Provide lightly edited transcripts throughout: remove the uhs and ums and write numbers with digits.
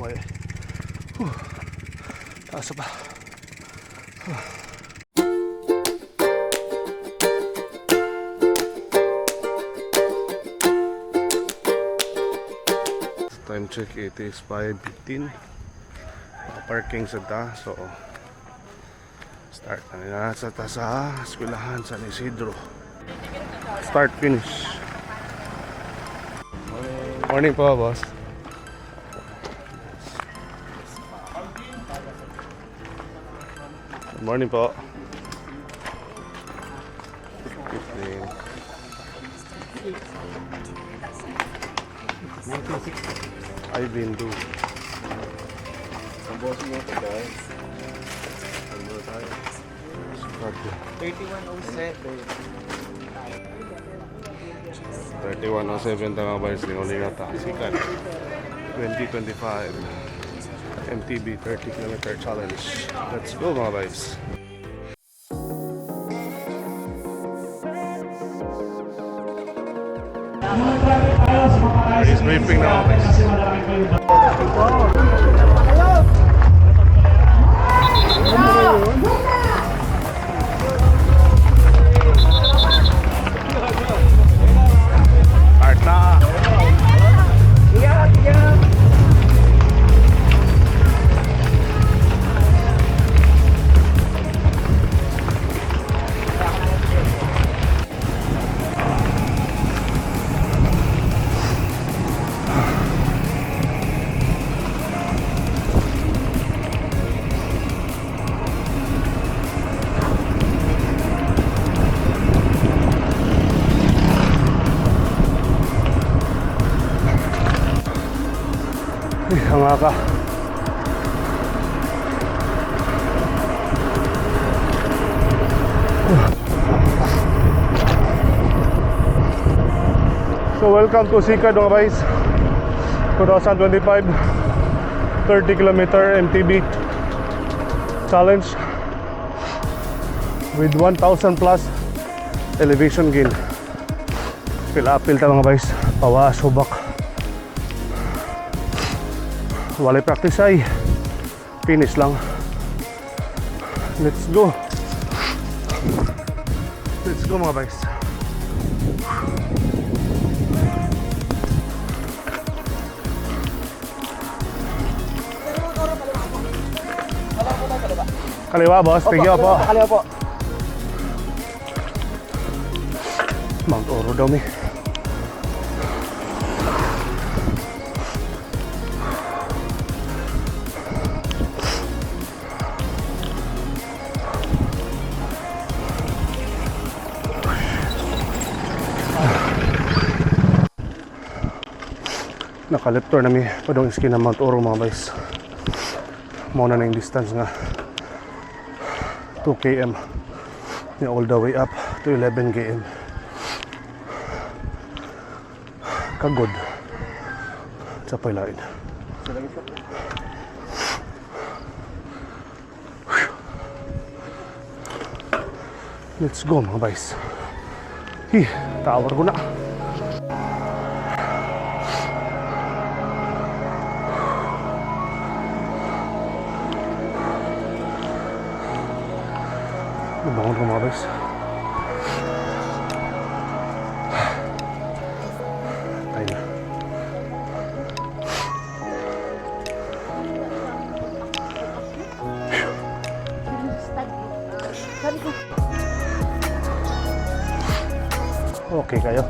Why? Whew. Taas pa. Time check, it is 5:15. Parking sa ta, so start na nila sa ta sa eskwelahan San Isidro. Start, finish. Morning po, boss. Good morning po. Good evening. I've been to. Ang boss mo ito, guys. Ano tayo? Grabe. 3107. 3107 ta mga boys, lingon ta. Sikat. 2025 MTB 30 km challenge. Let's go, mga boys. Race briefing na, mga boys. Start na! Ay, hanga ka. So welcome to Sikad, mga guys. 2025 30 km MTB challenge with 1,000 plus elevation gain. Pila-apil ta, mga guys. Pawas, hubak. Walay practice ay. Finish lang. Let's go. Let's go, mga guys. Kaliwa, boss. Thank you po. Kaliwa po. Mount Oro daw mi. Naka-left turn na mi padong iskin ng Mount Oro, mga guys. Mao na yung distance nga 2 km. Ni all the way up to 11 km. Kagod sa pailain. Let's go, mga guys. Hi, tawar ko na. Nabangon ko, mga guys. Tayo na. Okay kayo.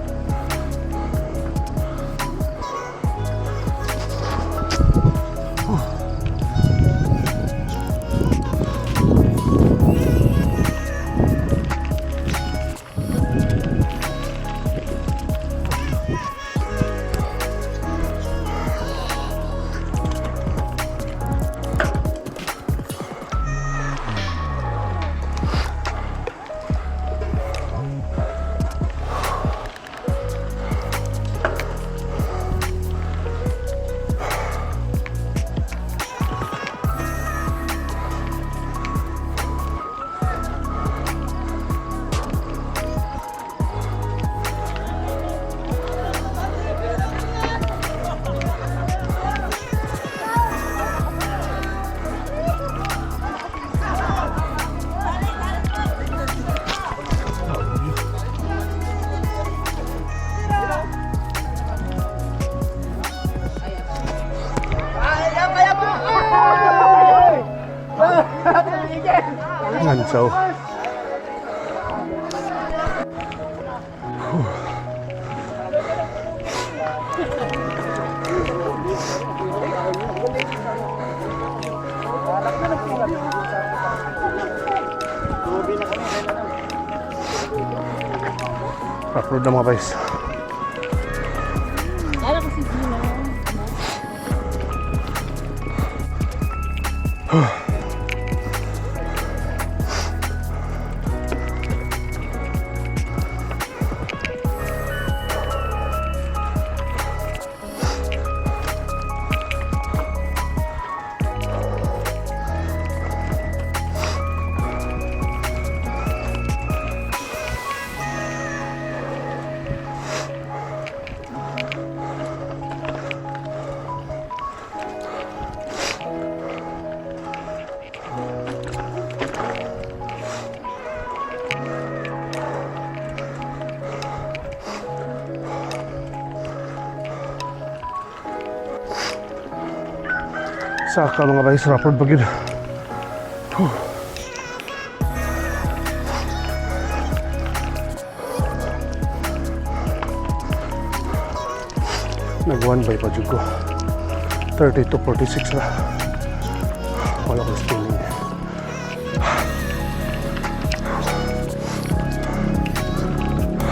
Hansaw. Rough road na, mga guys. Kala ko si Gina. Saka, mga guys, rough road pa gyud. Whew. Nag 1 by pa jud ko. 30 to 46 ra. Wala ko spinning.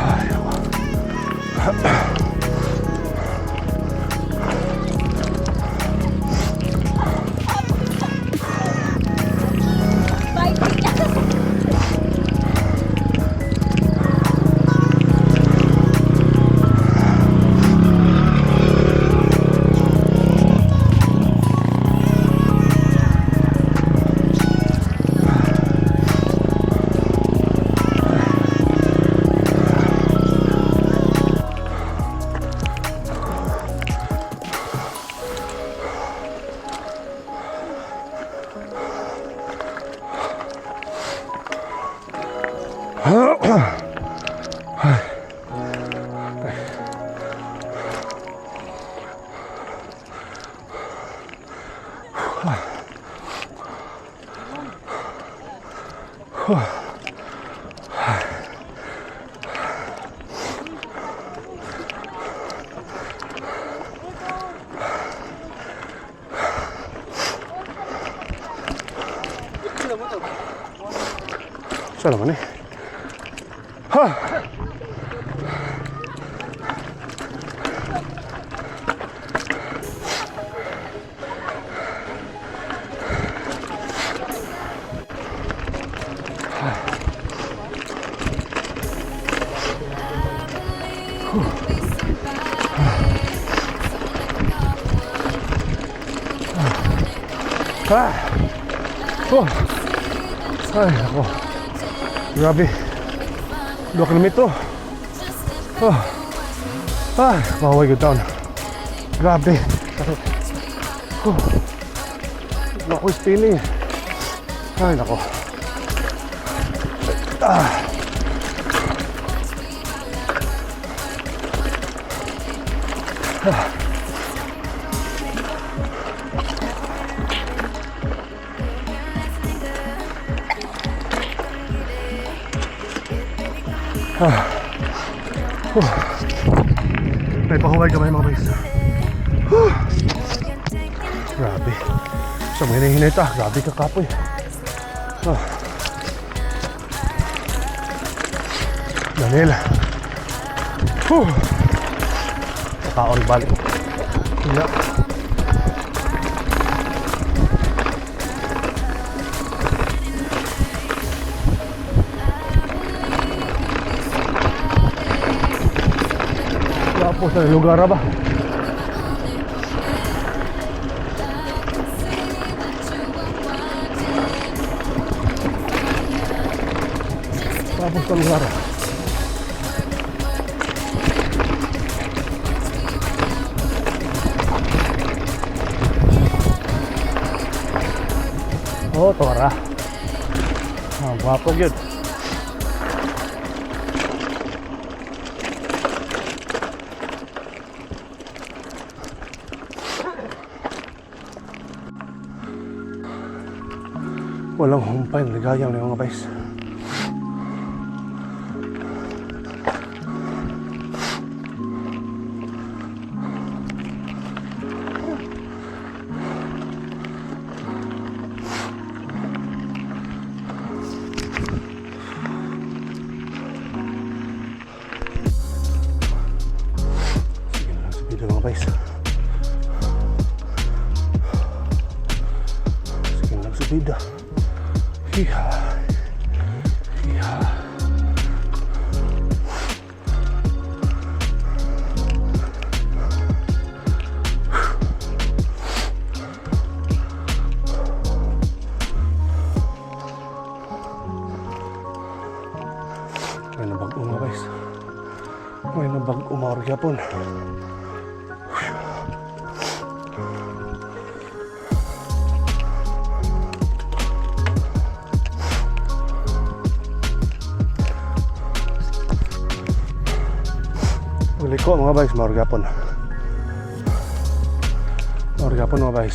Ay, ako. Bye. Saan naman eh? Ha! Ah! Oh! Ay, ako. Grabe. 2 kilometro. Oh. Ah, maway good down. Grabe. Sakit. Oh. Naku, spinning. Ay, nako. Ah. Ah. Ah. Oh. May pahuway kamay, mga boys. Whew. Grabe. So, mga hinahinay ta. Grabe ka kapoy. Ah. Daniel. Whew. Kaon balik. Wala. Wala po sa lugar ba? Tapos sa lugar. Oh, tora. Ah, gwapo gyud. Walang humpay, ligayang ni mga guys. Sige na lang sa video, mga guys. Sige na lang sa video. Hiha. Hiha. May nabag-o, mga guys. May nabag-o mga gyapon. Liko, mga guys, maor gyapon. Maor gyapon, mga guys.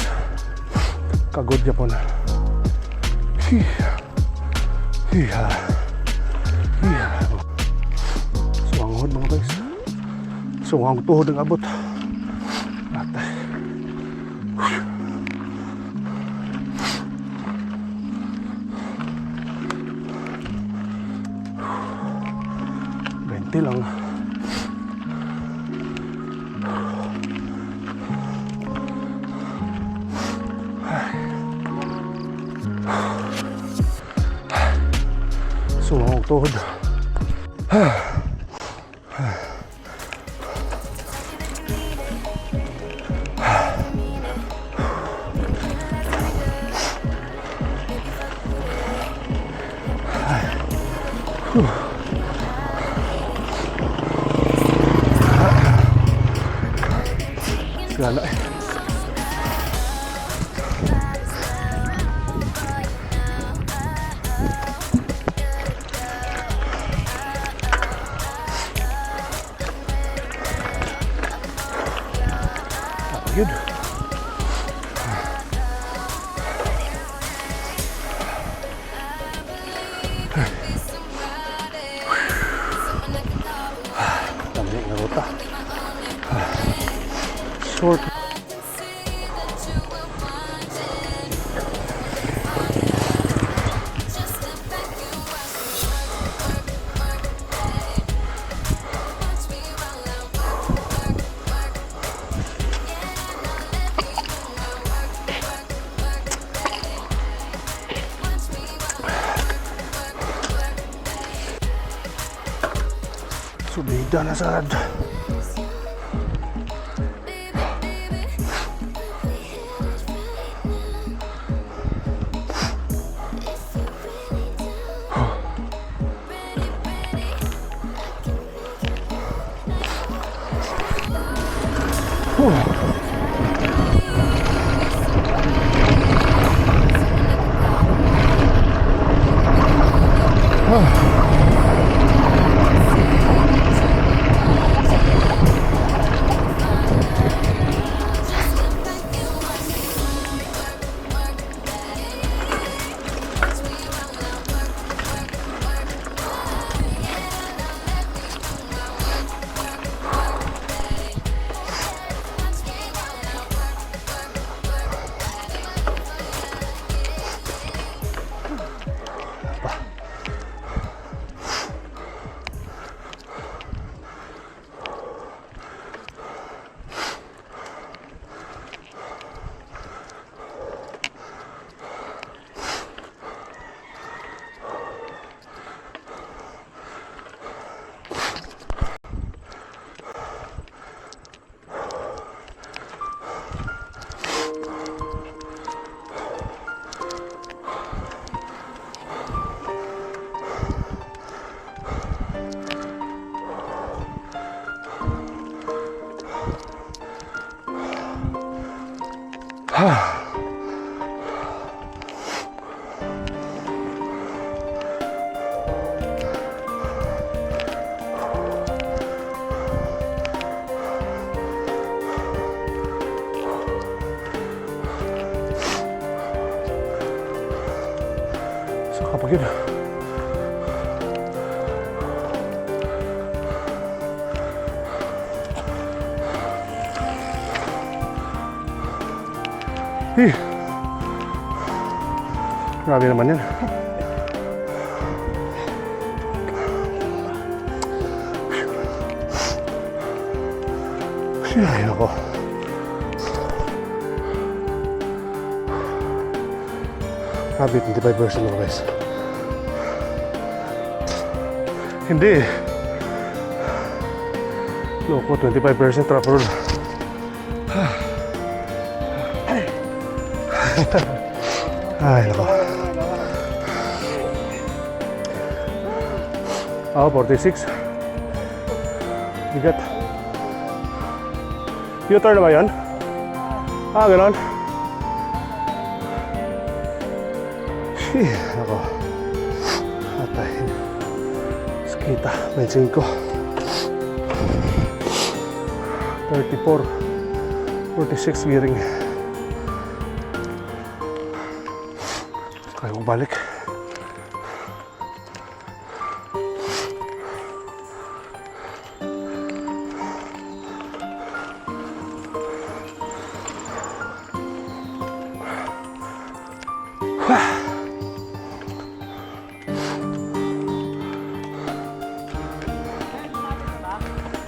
Kagod gyapon. Hiha. Hiha. Hiha. Suwanghod, mga guys. Suwang tuhod ang abot. Atay. 20 lang. Suwang tuhod. Gala eh. Ah, yun. Dami nga ruta. Short. Subida na sad. Kapag yun. Eh. Grabe naman yan. Ay, nako. Grabe, 25% na, guys. Hindi eh. Loko, 25% rough road. Ay, nako. Oh, 46. Bigat. U-turn na ba yun? Ah, ganon. Shee, nako. Atay. Skita, 25. 34. 46 gearing. Kaya ko balik.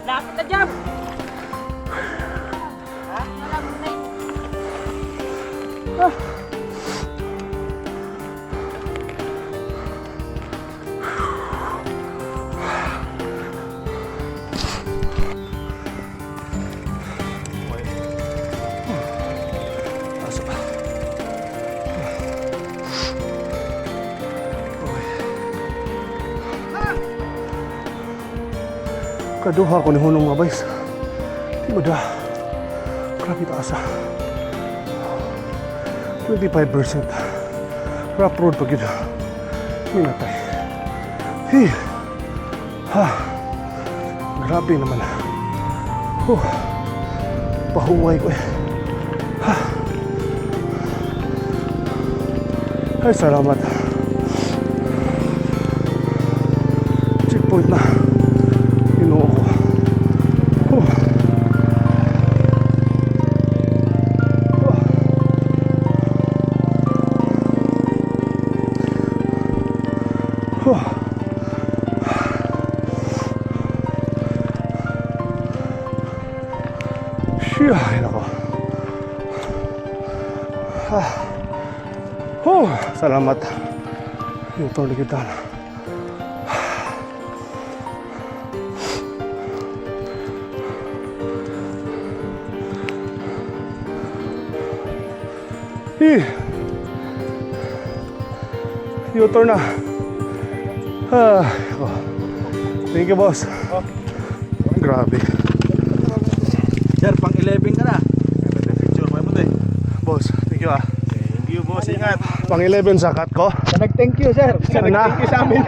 Lapit na dyan! Ha? Malapit na yun. Pasok. Okay. Kaduha ko ni hunong, mga bays. Di ba da? Grabe taas ah. 25%. Rough road pag yun. Minatay. Hi. Ha. Grabe naman. Huh. Pahuway ko eh. Ay, salamat. Checkpoint na. Ginoo ko. Huh. Huh. Huh. Phew, ay nako. Oh, salamat. Yung turn kita. Eh. U-turn na. Ah, oh. Thank you, boss. Grabe. Sir, pang 11 ka na. Picture pa mo eh. Boss, thank you ah. Thank you, boss. Ingat. Pang 11 sa cut ko. Nag-thank you, sir. Sana na. Nag-thank you sa amin.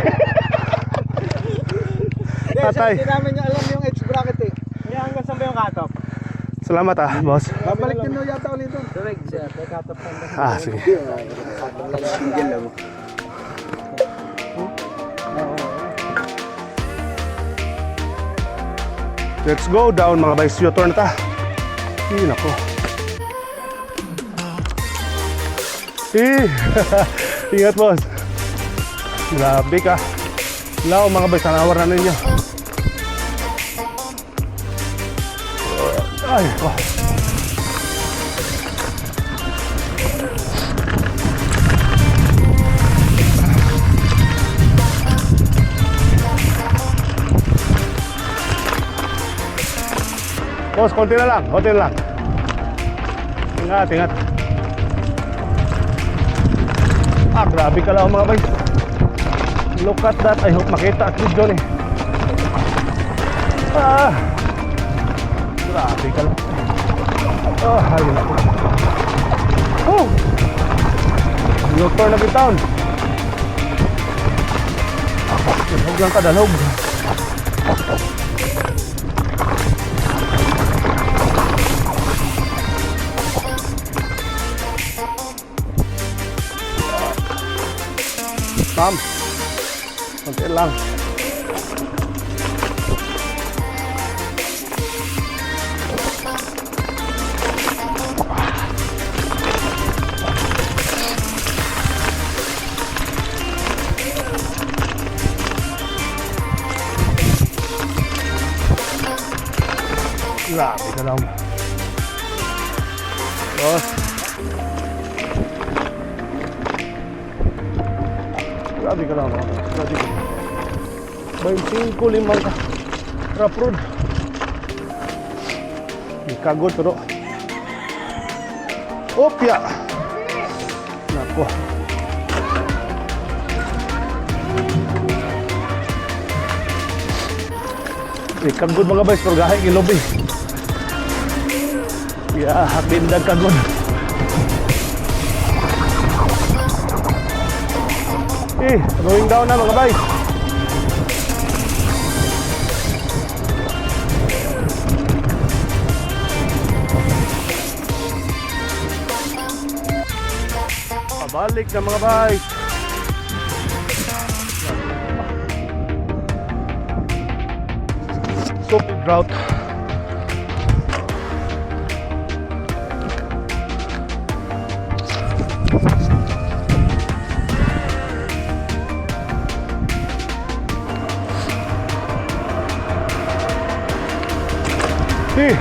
Tatay. Hindi namin yung alam yung age bracket eh. Kaya hanggang saan ba yung cut-off? Salamat ah, boss. Babalik din daw yata ulit doon. Direct, sir. May cut-off pa. Ah, sige. Single lang. Let's go down, mga bays. U-turn na ta. Ay, nako. Eh, ingat, boss. Grabe ka. Lao, mga bays, tanawar na ninyo. Ay, oh. Boss, konti na lang, konti na lang. Ingat, ingat. Ah, grabe ka lang, mga bay. Look at that. I hope makita at video ni. Ah. Grabe ka lang. Ah, ayun ako. Oh. U-turn na bitaon. Dalhog lang ka, dalhog. Ma'am. Konti lang. Grabe ka lang. Boss. Grabe ka lang, mga boss. Grabe ka. 25 limang ka. Rough road. Kagod pero. Opya. Nako. Eh, kagod mga boys, pero gahi gilobi. Ya, hakbindag kagod. Eh, going down na mga bay. Pabalik na mga bay. Stupid drought. Eh.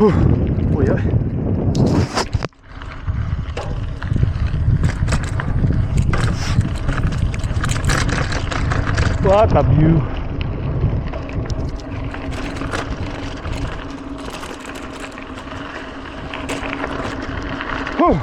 Uy, ay. What a view. Whew.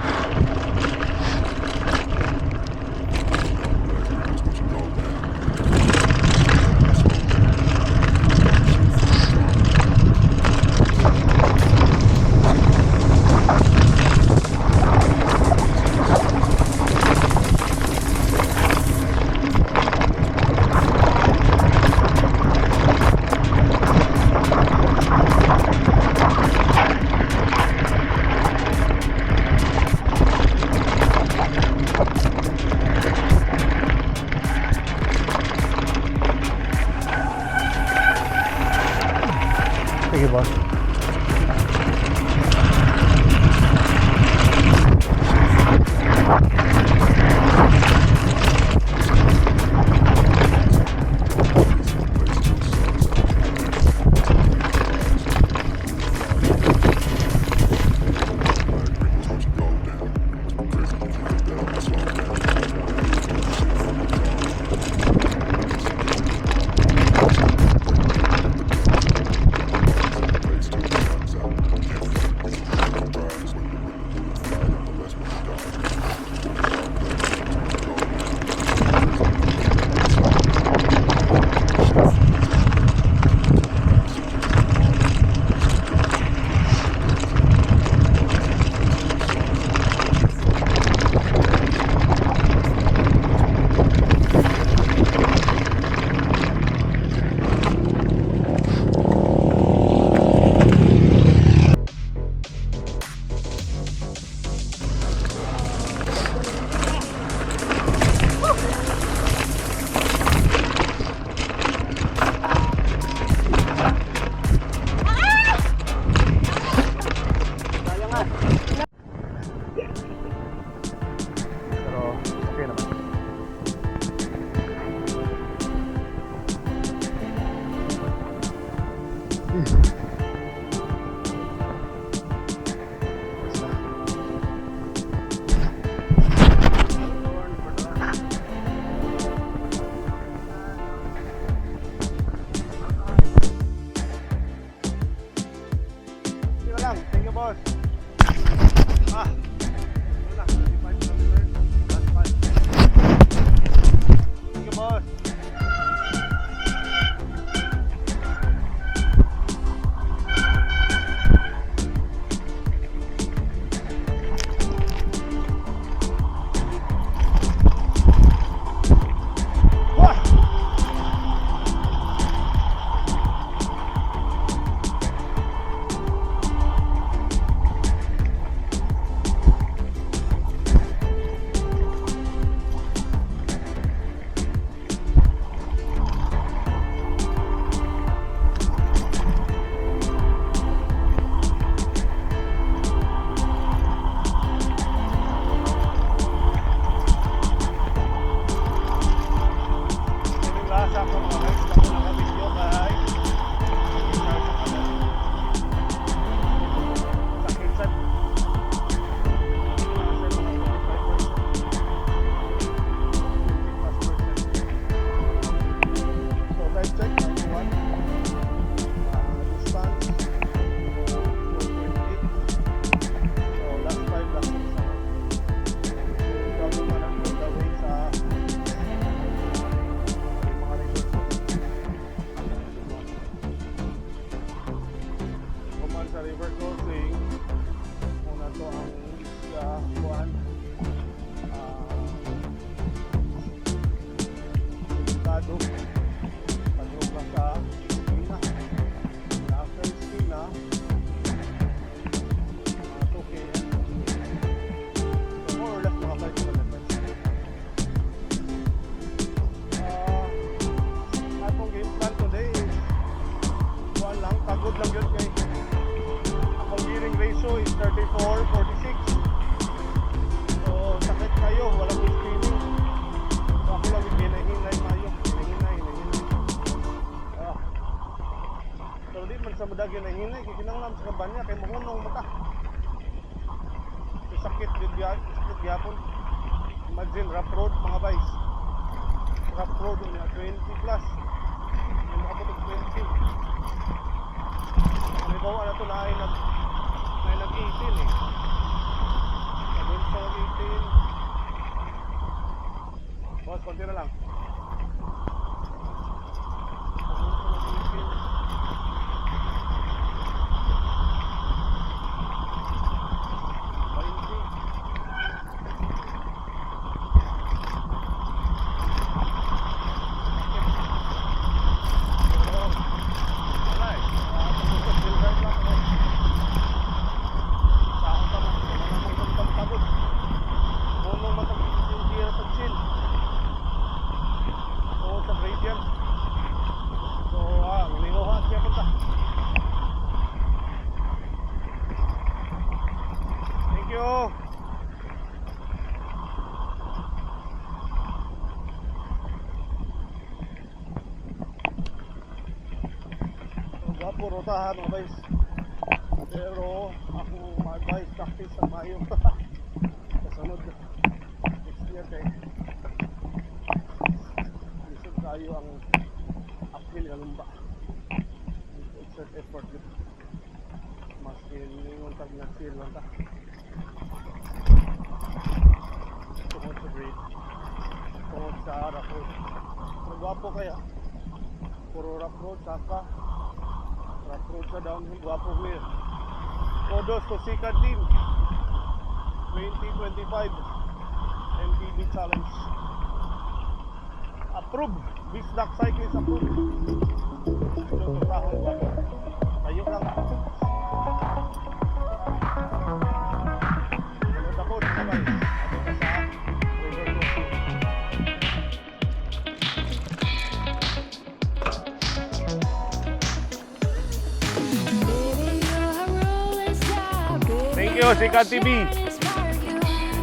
Boss. Ah. Wala, 25 kilometers. Last 5. Thank you, boss. Wah! Yung lasa ko, mga guys, ako naka-video kay sakit sa nasa mga 25%. 20+%. So time check, 91. Distance, 4.8. So last 5, last 6 na. So, gawin pa lang all the way sa mga river crossing. Kuman sa river crossing, una to ang isla kuan, Delikado padung ka sa Iskina. After Iskina, mga 2 km. So more or less mga 5 kilometers. Atong game plan today is kuan lang, pagod lang yun kay akong gearing ratio is 34-46. So sakit kayo, walang spinning. So ako lang hinahinay mayo, hinahinay, hinahinay. Pero di man sa mudag hinahinay, kay kinahanglan sa kabanya kay mohunong mata. So, sakit din biya, sakit gyapon. Imagine rough road, mga guys. Rough road unya 20 plus. Hindi makabot og 20. Halimbawa na to na ay nag 18 eh. Sabihin sa 18. Boss, konti na lang. Sabihin sa nag 18. 20. Pero, wala eh. Tungkol sa silver lang ako. Saan pa man? Wala namang pagpagod. Punong matag yung gira pag chill. Oo, sa gradient. So, linguha siya punta. Thank you. So, gwapo rotahan, mga guys. Pero ako ma-advise, practice sa mayo. Kasunod next year kay lisod kayo ang uphill nga lumba. Exert effort yun. Maski ningon tag na chill lang ta. Tungod sa grade. Tungod sa rough road. Pero gwapo kaya. Puro rough road, saka. Rough road sa downhill, gwapo clear. Kudos to Sika Team 2025 MTB Challenge. Approve! Bisdak Cyclist approve. Ito tahong gwapo. Tayo lang. Sunod ako, sabay. Ato ka sa river crossing. Baby, you're a rolling star. Baby, Thank you, Sika TV. shining spark. You are.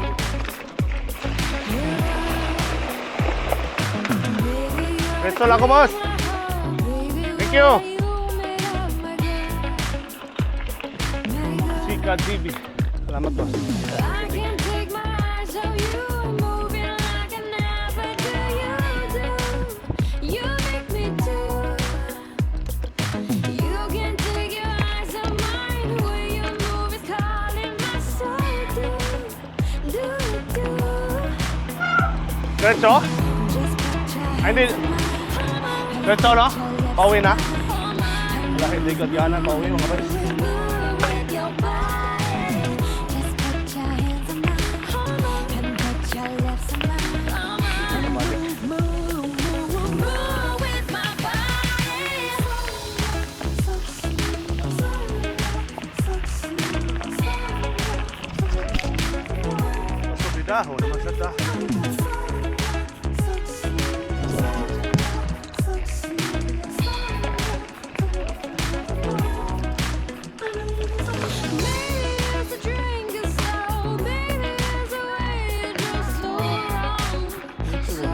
Baby, you're Resto lang ako, boss. my heart. Baby, Thank you. you made up my girl. My girl. Sika TV. Salamat, boss. I can't take my eyes off you, moving like I never do. You do, you make me do. You can take your eyes off mine. The way you move is Diretso? Ay, hindi. Diretso, no? Pauwi na? Wala, hindi kagyanan. Pauwi, mga guys. With your body, just put your hands on mine and put your lips on mine and move, move, move, move with my body. So Subida, ho naman sa ta. Maybe it's a drink or so. Maybe it's a way you're just so wrong, so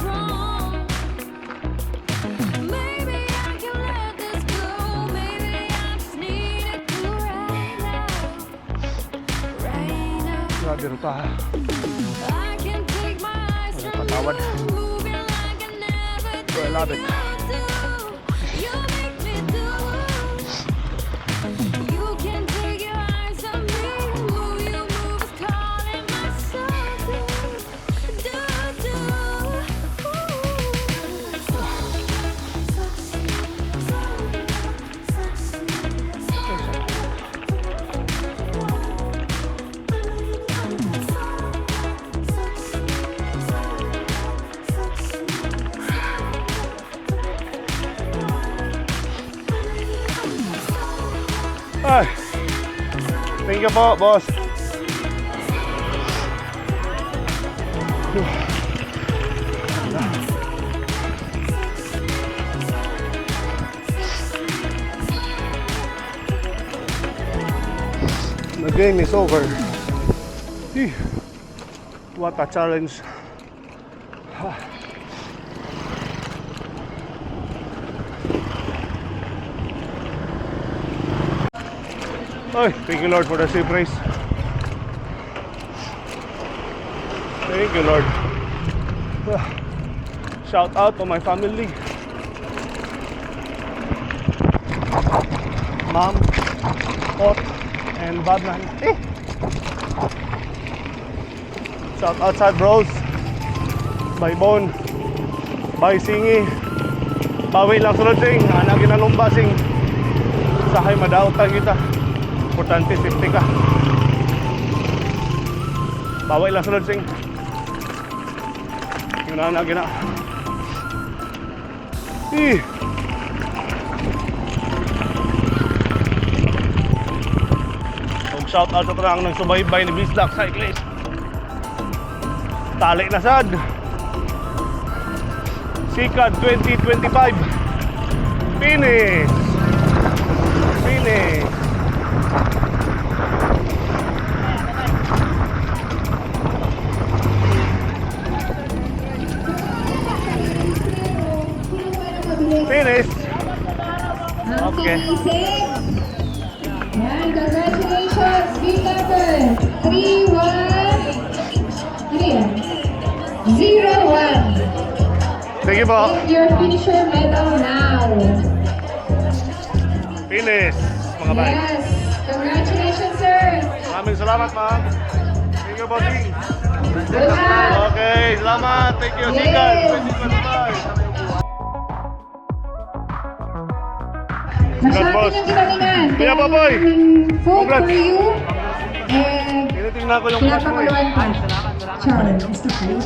wrong. Maybe I can let this go. Maybe I just need it right now, right now. Grabe rin pa ha. I can take my eyes from Patawad. You, moving like I never do. I love it. You do. You make me do. You can take your eyes off me. Move, you move is calling my soul. Do, do, do. Ay. Thank you po, boss. The game is over. Phew. What a challenge. Ah. Ay, thank you, Lord, for the safe race. Thank you, Lord. Ah. Shout out to my family. Mom, Ot, and Badman. Eh! Shout out sa bros. Bye Bon. Bye Singi. Bawi lang sunod, Sing. Ana ginalumba, Sing. Sahay madautan kita. Importante safety ka. Bawi lang sunod, Sing. Yun na gina. Eh. Ug shout out sa tanang nagsubaybay ni Bislak Cyclist. Tali na sad. Sikad 2025. Finish. Finish. Finish. Okay. Yan, congratulations! Big number 3, 1, ano yan? 0, 1. Thank you po. Take your finisher medal now. Finish, mga bay. Yes! Congratulations, sir! Maraming salamat, ma'am. Thank you, bossing. Good luck! Okay, salamat. Thank you. Sikad 2025. Masyado Boss. niyong ginalingan. Kuya Popoy. Food Congrats. for you. And Tinitingnan ko yung flash mo eh. pinapakuluan pa. Char.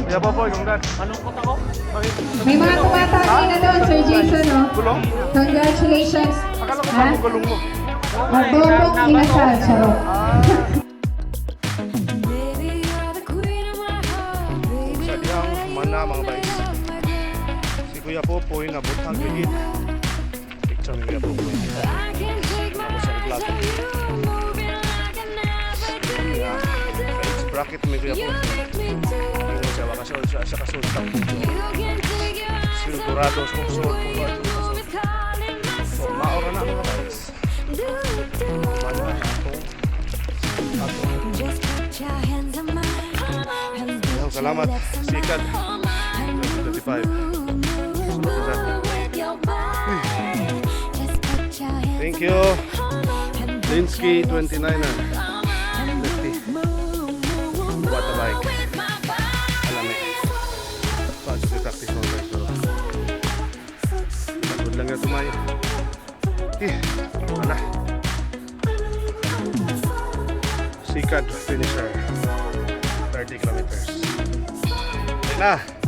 Kuya Popoy, congrats. Malungkot ako. Bakit? May mga tumatangay na doon, Sir Jason, no? Gulong? Congratulations. Akala ko Ha? bagong gulong mo. Adobong inasal, charot. Baby, you're the queen of my heart. Baby, Sadyang where mana, you mga bay. love my girl. Si Kuya Popoy nabutang gigit. Picture ni Kuya Popoy. I can take my Tapos ang eyes vlog. off you, moving like I never do. Yeah. You Sa do. age bracket ni Kuya You Popoy. make me do. Hindi siya makasunod siya kasunod sa You can take your eyes off Sigurado me. sa kung suot The way kung you ano. move is calling my So, soul. maura na, mga guys. Do, do. Mana atong atong Just put your hands on mine and put Yung salamat. your lips on Sikat. mine and move, 2025. move, move, move with your body. Just put your hands Thank on you. mine and put Linsky your lips on 29er. mine and Lefty. move, move, move, What a bike. move with my body. Alami. Sa practice mo, guys, pero pagod lang na tumayo. Eh, wala. Sikad finisher. 30 kilometers. Okay na.